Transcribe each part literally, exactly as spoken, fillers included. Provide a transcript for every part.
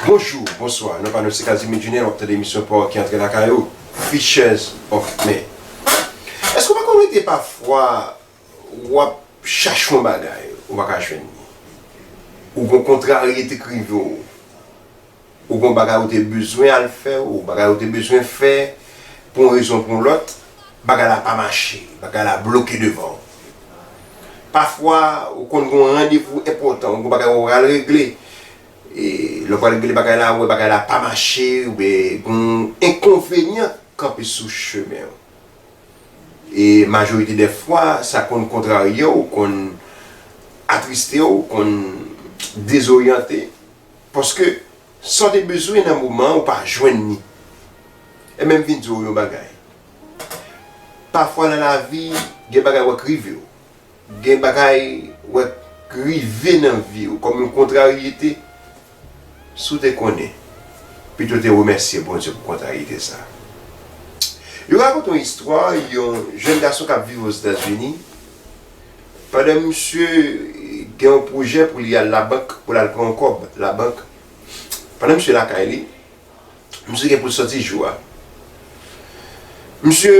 Bonjou, bonswa, non pa nou se Casimir Junior, w ap tande emisyon pa w ki antre lakay ou, Fishers of Men. Èske w pa konn rete pafwa w ap chache yon bagay, ou pa ka jwenn li? Ou gon kontraryete k rive w, ou gon bagay ou te bezwen al fè, ou bagay ou te bezwen fè, pou yon rezon pou yon lòt, bagay la pa mache, bagay la bloke devan w. Pafwa, ou konn gon randevou enpòtan, ou gon bagay ou pral regle, e lè w pral regle bagay la, ou wè bagay la pa mache, oubyen gon enkonvenyan kanpe sou chemen w. E majorite dè fwa, sa konn kontrarye w, konn atriste w, konn dezoryante, paske sa w te bezwen nan moman an, ou pa jwenn li. E menm vin di w yon bagay. Pafwa nan lavi, gen bagay w wè k rive w. Gen bagay w wè k rive nan vi w kòm yon kontraryete. Si w te konnen, pito w te remèsye Bondye pou kontrayete sa. Yo rakonte yon istwa, yon jèn gason k ap viv Ozetazini. Pandan misye gen yon pwojè pou li al labank, pou l al pran yon kòb labank. Pandan misye lakay li, misye gen pou l sòti jou a. Misye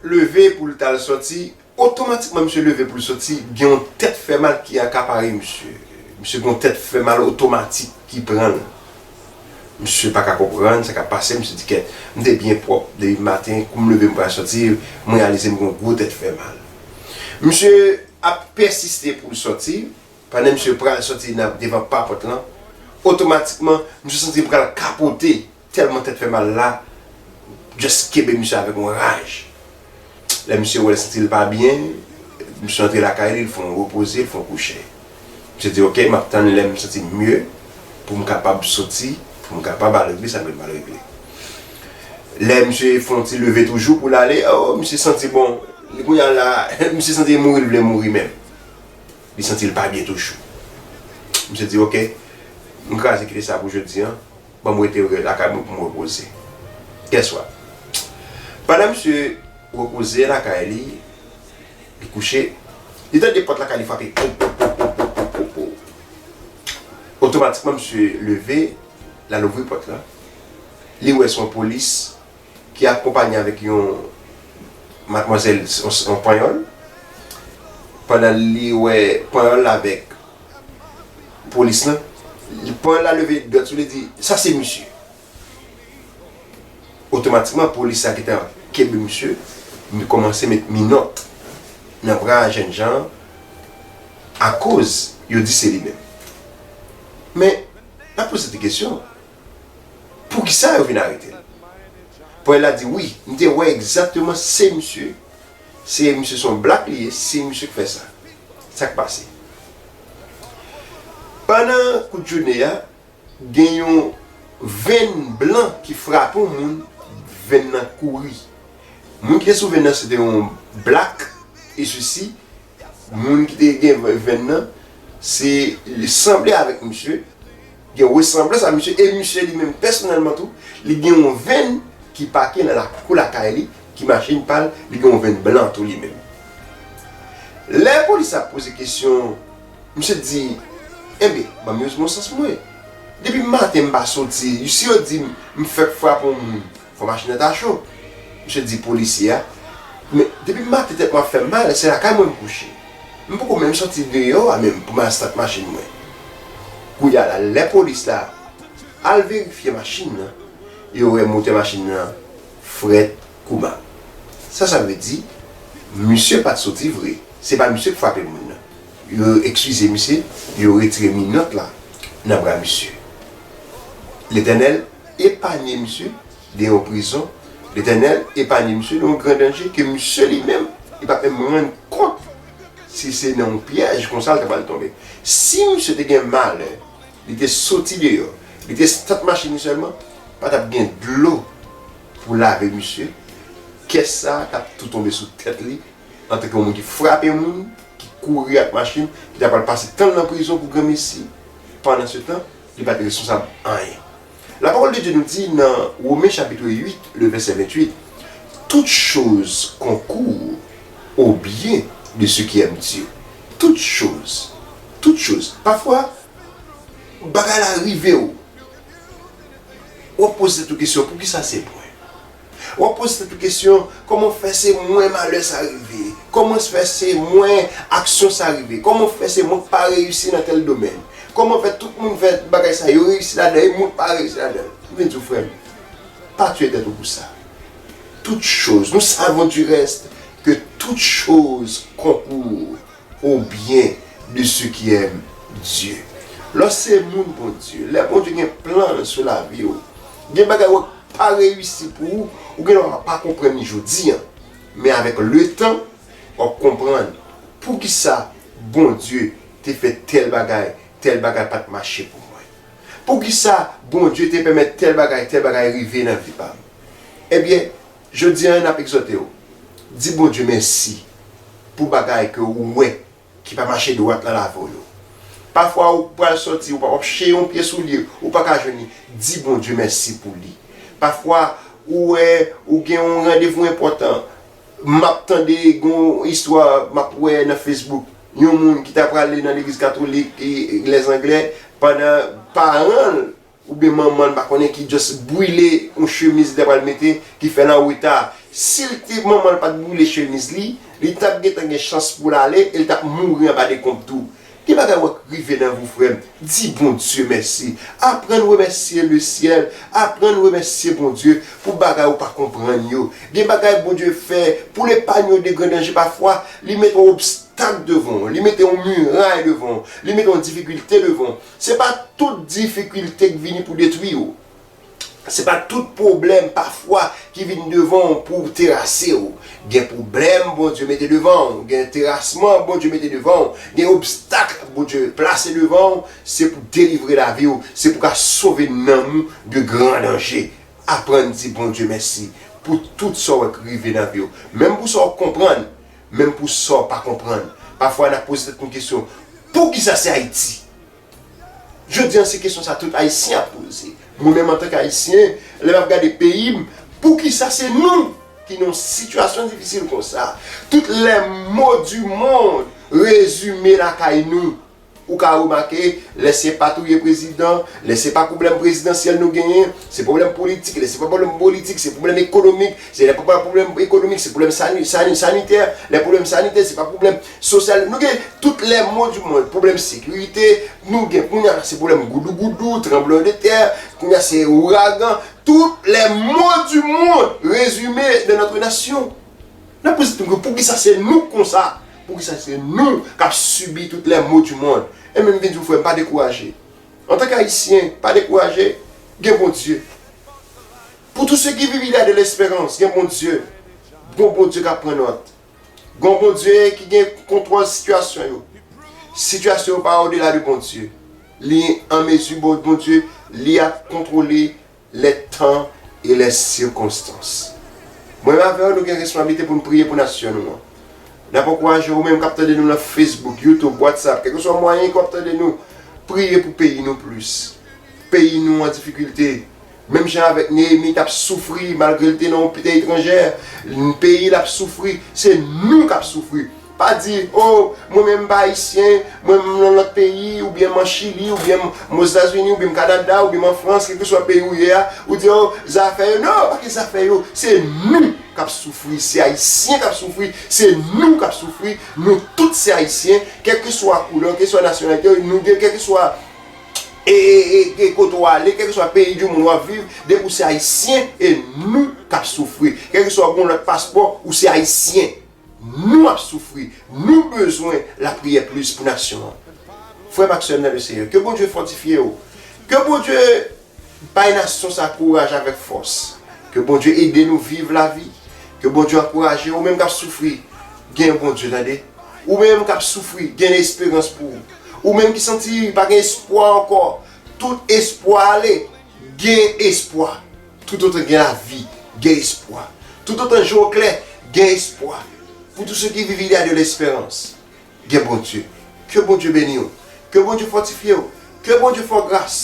leve pou l t al sòti, otomatikman misye leve pou l sòti, gen yon tèt fè mal ki akapare misye. Misye gen yon tèt fè mal otomatik ki pran l. Misye pa ka konprann sa k ap pase, misye di, "Kèt, m te byen pwòp depi maten, kou m leve m pral sòti, m reyalize m gen yon gwo tèt fè mal." Misye ap pèsiste pou l sòti, pandan misye pral sòti nan devan pa pòt lan, otomatikman, misye santi l pral kapote, tèlman tèt fè mal la just kenbe misye avèk yon raj. Lè misye wè l santi l pa byen, misye antre lakay li, l fè yon repoze, l fè yon kouche. Misye di, "Oke, m ap tann lè m santi m mye pou m kapab soti, pou m kapab al regle sa m gen pou m al regle." Lè misye fè yon ti leve toujou pou l ale, o, misye santi bon, li kounye a la, misye santi mouri, l vle mouri menm. Li santi l pa byen toujou. Misye di, "Oke, m kraze kite sa pou jodi a. Ban m rete lakay mwen pou m repoze." Guess what? Pandan misye repoze lakay li, li kouche, li tande pòt lakay li frape. Po, po, po, po, po, po, po. Otomatikman, misye leve, l al ouvri pòt la. Li wè se yon polis ki akonpanye avèk yon madmwazèl, yon, yon panyòl. Pandan li wè panyòl la avèk polis lan, li, panyòl la leve dwèt sou li, di, "Sa se misye." Otomatikman, polis la ki te kenbe misye, li kòmanse met minòt nan bra jènjan an, akoz yo di se li menm. Men, n ap poze tèt kesyon, poukisa yo vin arete l? Panyòl la di, "Wi, m te wè egzakteman se misye, se misye, se yon blak li ye, se misye k fè sa." Sa k pase? Pandan kout jounen a, gen yon venn blan ki frape yon moun, venn nan kouri. Moun ki te sou venn nan, se te yon blak, e sesi, moun ki te gen venn nan, se, li sanble avèk misye, gen resanblans a misye, e misye li menm pèsonèlman tou, li gen yon venn ki pake nan lakou lakay li, ki machin pa l, li gen yon venn blan tou li menm. Lè polis la poze kesyon, misye di, "Enben, ban m yon bon sans mwen. Depi maten m pa soti, si yo di m, m fèk frape yon moun, fò machin nan ta cho." Misye di polisye a, "Men, depi maten tèt mwen ap fè m mal, se lakay mwen m kouche. M poko menm soti deyò a menm pou m al stat machin mwen." Kounye a la, lè polis la al verifye machin nan, yo wè motè machin nan frèt kouman. Sa, sa vle di, misye pa t soti vre. Se pa misye k frape moun nan. Yo ekskize misye, yo retire minòt la nan bra misye. Letènèl epanye misye de yon prizon. Letènèl epanye misye de yon gran danje ke misye li menm, li pa t menm rann kont si se nan yon pyèj konsa l ta pral tonbe. Si misye te gen malè, li te soti deyò, li te stat machin li sèlman, pa t ap gen dlo pou lave misye, kès sa a t ap tou tonbe sou tèt li, antanke yon moun ki frape moun, ki kouri ak machin, ki ta pral pase tan l nan prizon pou granmesi, pandansetan, li pa t responsab anyen. La parole de Dieu nous dit dans Romains chapitre huit, le verset vingt-huit, "Toutes choses concourent au bien de ceux qui aiment Dieu." Toutes choses. Toutes choses. Pafwa, bagay la rive w. w ap poze tèt ou kesyon, poukisa se mwen? W ap poze tèt ou kesyon, kòman fè se mwen malè sa rive? Kòman fè se mwen aksyon sa rive? Kòman fè se mwen k pa reyisi nan tèl domèn? Kòman fè tout moun fè bagay sa yo reyisi ladan e mwen k pa reyisi ladan? M vin di w, frè m, pa tiye tèt ou pou sa. Toutes choses, nous savons du reste que toutes choses concourent au bien de ceux qui aiment Dieu. Lè w se moun Bondye, lè Bondye gen plan sou lavi w, gen bagay w pa reyisi pou ou, ou gen dwa pa konprann li jodi a. Men avèk letan, w ap konprann poukisa Bondye te fè tèl bagay, tèl bagay pa t mache pou mwen. Poukisa Bondye te pèmèt tèl bagay, tèl bagay rive nan vi pa m? Ebyen, jodi a, n ap egzòte w. Di Bondye mèsi pou bagay ke ou wè ki pa mache dwat nan lavi w yo. Pafwa, ou pral sòti, ou pa w ap chèche yon pye soulye, ou pa ka jwenn li. Di Bondye mèsi pou li. Pafwa, ou wè, ou gen yon randevou enpòtan. M ap tande yon istwa, m ap wè nan Facebook. Yon moun ki ta prale nan legliz katolik, e, e, lèzanglè, pandan paran l oubyen manman l, m pa konnen, ki just brile yon chemiz li ta pral mete, ki fè l an reta. Si l te, manman l pa t brile chemiz li, li t ap gentan gen chans pou l ale e li t ap mouri anba dekonb tou. Gen bagay w ap rive nan vi w, frè m. Di Bondye mèsi. Aprann remèsye le syèl. Aprann remèsye Bondye pou bagay ou pa konprann yo. Gen bagay Bondye fè pou l epaye w de gran danje. Pafwa, li mete yon obstak devan w. Li mete yon miray devan w. Li mete yon difikilte devan w. Se pa tout difikilte k vini pou detwi w. Se pa tout pwoblèm pafwa ki vin devan w pou terase w. Gen pwoblèm Bondye mete devan w, gen terasman Bondye mete devan w, gen obstak Bondye plase devan w, se pou delivre lavi w, se pou ka sove nanm ou de gran danje. Aprann di Bondye mèsi pou tout sa w wè k rive nan vi w. Menm pou sa w konprann, menm pou sa w pa konprann. Pafwa n ap poze tèt nou kesyon, poukisa se Ayiti? Jodi a, se kesyon sa tout Ayisyen ap poze. Mwen menm, antanke Ayisyen, lè m ap gade peyi m, poukisa se nou ki nan yon sitiyasyon difisil konsa? Tout les maux du monde rezime lakay nou. Ou ka remake, lè se pa touye prezidan, lè se pa pwoblèm prezidansyèl nou genyen, se pwoblèm politik, lè se pa pwoblèm politik, se pwoblèm ekonomik, se lè pa pwoblèm ekonomik, se pwoblèm sani-, sani-, sanitè, lè pwoblèm sanitè, se pa pwoblèm sosyal. Nou gen tout les maux du monde, pwoblèm sekirite, nou gen kounye a se pwoblèm goudougoudou, tranblemanntè, kounye a se ouragan, tout les maux du monde résumés dans notre nation. N ap poze tèt nou, poukisa se nou k konsa? Poukisa se nou k ap sibi tout les maux du monde? E men m vin di w, frè m, pa dekouraje. Antanke Ayisyen, pa dekouraje, gen Bondye. Pour tous ceux qui vivent, il y a de l'espérance, gen Bondye. Gon Bondye k ap pran nòt. Gon Bondye ki gen kontwòl sitiyasyon yo. Sitiyasyon yo pa odela de Bondye. Li an mezi, Bon-, Bondye, li ap kontwole les temps et les circonstances. Mwen menm avè w, nou gen responsablite pou n priye pou nasyon nou an. N ap ankouraje ou menm k ap tande nou nan Facebook, YouTube, WhatsApp, kèlkeswa mwayen ke w ap tande nou, priye pou peyi nou plis. Peyi nou an difikilte. Menm jan avèk Neyemi k ap soufri, malgre l te nan yon tè etranjè, peyi l ap soufri, se nou k ap soufri. Pa di, o, mwen menm m pa ayisyen, mwen menm m nan lòt peyi, oubyen m an Chili, oubyen m, m Ozetazini, oubyen m Kanada, oubyen m an Frans, kèlkeswa peyi ou ye a, ou di, o, zafè yo. Non, pa gen zafè yo, se nou k ap soufri, se ayisyen k ap soufri, se nou k ap soufri, nou tout se ayisyen, kèlkeswa koulè, kèlkeswa nasyonalite, nou gen, kèlkeswa e, e, e, e kote w ale, kèlkeswa peyi di moun w ap viv, depi w se ayisyen, e nou k ap soufri. Kèlkeswa w gen yon lòt paspò, ou se ayisyen. Nou ap soufri. Nou bezwen lapriyè plis pou nasyon an. Frè m ak sè m nan le Senyè, ke Bondye fòtifye w. Ke Bondye bay nasyon sa kouraj avèk fòs. Ke Bondye ede nou viv lavi. Ke Bondye ankouraje w, ou menm k ap soufri. Gen yon Bondye, tande. Ou menm k ap soufri, gen esperans pou ou. Ou menm ki santi pa gen espwa ankò, tout espwa ale, gen espwa. Toutotan gen lavi, gen espwa. Toutotan je w klè, gen espwa. Pour tous ceux qui vivent, il y a de l'espérance. Gen Bondye. Ke Bondye beni w. Ke Bondye fòtifye w. Ke Bondye fè w gras.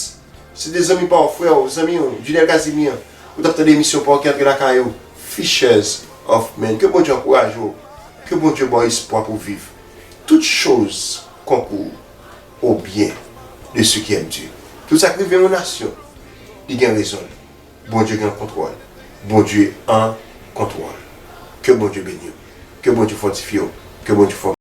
Se te zanmi pa w, frè w, zanmi w, Junel Casimir. Ou t ap tande emisyon pa w ki antre lakay ou, Fishers of Men. Ke Bondye ankouraje w. Ke Bondye ba w espwa pou w viv. Toutes choses concourent au bien de ceux qui aiment Dieu. Tout sa k rive yon nasyon, li gen rezon l. Bondye gen kontwòl. Bondye an kontwòl. Ke Bondye beni w. Ke Bondye fòtifye w. Ke Bondye fòme w.